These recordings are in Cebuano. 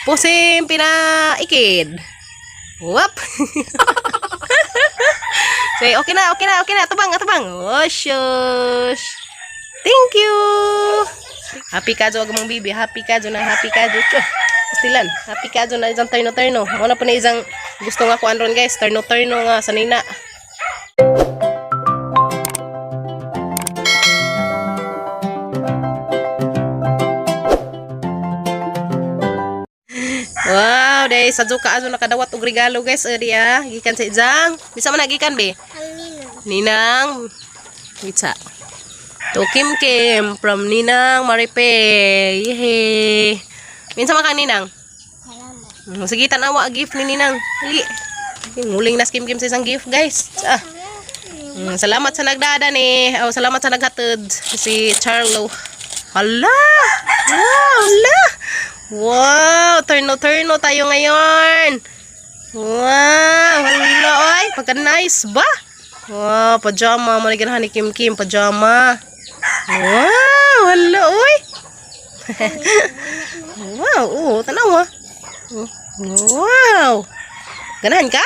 Pusim pinaikid. Whoop. Say, okay na, okay na, okay na. Tabang, tabang. Oh, shush. Thank you. Happy ka wag mong bibi. Happy ka na, happy ka. Pastilan. Happy ka na isang terno-terno. Wala pa na isang gusto nga kuan ron, guys. Terno-terno nga sanina. Wow, day sa ka azo nakadawat og regalo, guys. Eh, diya gikan sa izang. Bisa man na gikan be. Ang ninong. Ninang Witsa. To Kim Kim from Ninang Maripe. Yehey. Minsa man kang Ninang? Salamat. Sige, tanawa gift ni Ninang. Dali. Nguling na si Kim Kim sa isang gift, guys. Ah. Salamat sa nagdada ni. Oh, salamat sa naghatod si Charlo. Hala! Wow, hala! Wow, turno-turno tayo ngayon. Wow, hala oy, pagka nice ba? Wow, pajama mo ni ni Kim Kim, pajama. Wow, hala oy. Wow, oh, tanawa. Wow. Ganahan ka?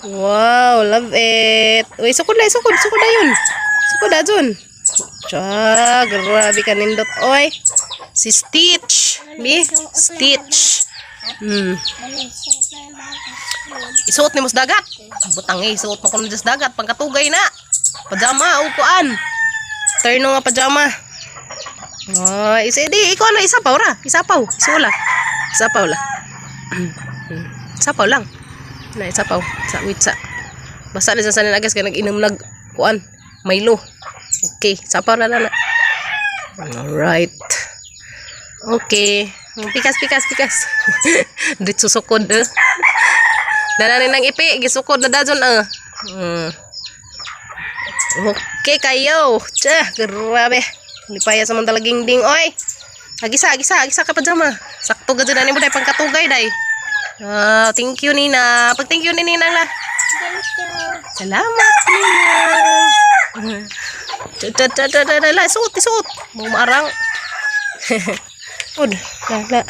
Wow, love it. Uy, sukod na, sukod, sukod na yun. Sukod na, dun. Tiya, grabe ka nindot, oy. Si Stitch. Mi, Stitch. Suot na yung bagas. Isuot ni mo sa dagat. Butang eh, isuot mo kuno sa dagat. Pangkatugay na. Pajama, o kuan. Terno nga pajama. Oh, isa di ikaw na isa pa ora. Isa pa, isula. Isa pa la. Isa pa lang. Na isa pa sa witsa. Basta na sa sanin agas kay nag-inom nag kuan Milo. Okay, isa pa la la. All right. Okay. Pikas, pikas, pikas. Dito susukod eh. Dananin ng ipi, gisukod na dajon eh. Okay kayo. Tsa, grabe. Lipaya sa mga dalaging ding, oy. Agisa, agisa, agisa ka pajama. Sakto ga dyan mo day pangkatugay day. Ah, thank you, Nina. Pag thank you ni Nina la. Thank you. Salamat, Nina. Tsa, tsa, tsa, tsa, tsa, la, suot, suot. Bumarang. Ud, la, la.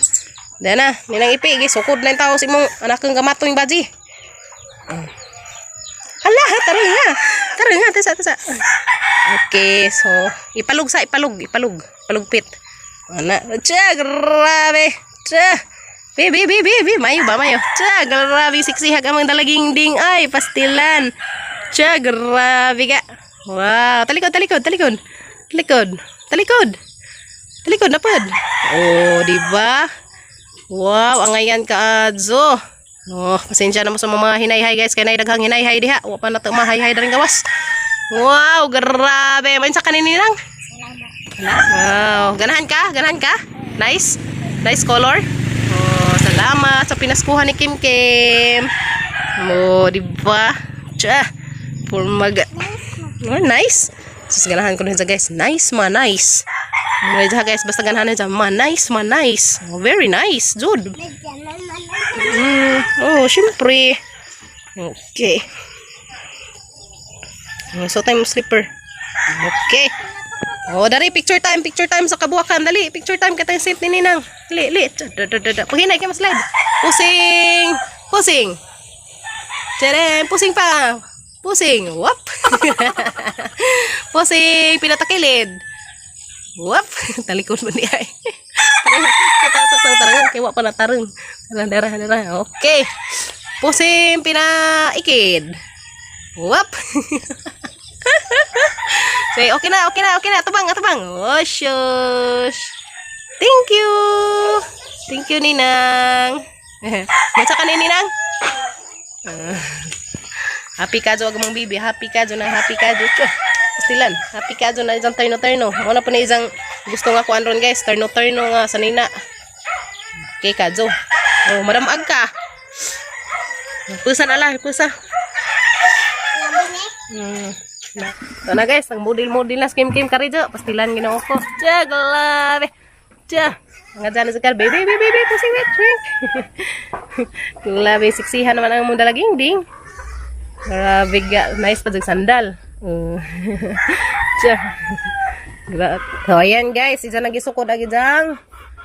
Dana, Ninang ipi, gisukod na yung tao sa imong anak kang gamato yung baji. Hala, tara nga. Tara nga, tasa, tasa. Okay, so, ipalug sa, ipalug, ipalug. Palugpit. Ana, tsa, grabe. Tsa. Bi, bi, bi, bi, bi, mayo ba, mayo. Tsa, grabe, siksihag amang dalaging ding. Ay, pastilan. Tsa, grabe ka. Wow, talikod, talikod, talikod. Talikod, talikod. Talikod na pod. Oh, di ba? Wow, angayan ka adzo. Oh, pasensya na mo sa mga hinayhay, guys, kay nay daghang hinayhay diha. Wa pa na to mahayhay daring gawas. Wow, grabe. Main sa kaninang. Salamat. Wow, ganahan ka? Ganahan ka? Nice. Nice color. Oh, salamat sa pinaskuhan ni Kim Kim. Oh, di ba? Tsa. For mag Oh, nice. Sus, ganahan ko na siya, guys. Nice ma, nice. Mga dyan, guys, basta ganahan na siya. Ma, nice, ma, nice. Oh, very nice, dude. Oh, syempre. Okay. Oh, so time slipper. Okay. Oh, dali, picture time sa kabuwakan. Dali, picture time katang safe ni Ninang. Dali, dali. Da, da, da, da. Paghinay kay mas slide. Pusing. Pusing. Tcharam, pusing pa. Pusing. Whoop. Pusing, pinatakilid. Whoop. Talikod mo niya. Eh. Tarang, tarang, kay wa pa na tarang. Tarang, dara, dara. Okay. Pusing, pinaikid. Whoop. Say, okay na, okay na, okay na. Tabang, tabang. Oh, shush. Thank you. Thank you, Ninang. Mansa ka ni Ninang? Ah. Happy ka wag mong bibi. Happy ka na, happy ka. Pastilan. Happy ka na isang terno-terno. Wala pa na isang gusto nga kuan ron, guys. Terno-terno nga sanina. Okay ka, Jo. Oh, madamag ka. Pusa na lang, pusa. Ito na, guys, ang model-model na Kim Kim karijo. Pastilan ginoo ko. Tsa, grabe. Tsa. Mga dyan na sa kar, baby, baby, baby, pusing wait, drink. Grabe, siksihan naman ang mong dalaging ding. Grabe, ga. Nice pa dyan sandal. Oh. Tsa. Grabe. So, ayan, guys, isa nang gisukod agi dyan.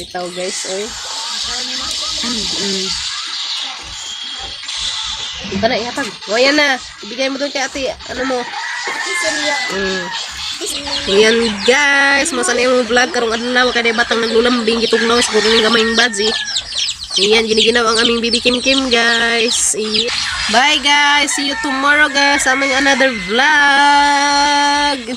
Sitaw, guys, oy. Iba na, ihatag. O, ayan na. Ibigay mo doon kay ate. Ano mo? Seryo. Ayan guys, masa na yung vlog karong adlaw kay batang naglulambing gitugnaw siguro ning gamayng buds eh. Ayan, giniginaw ang aming baby Kim Kim, guys. Ayan. Bye guys, see you tomorrow guys sa aming another vlog.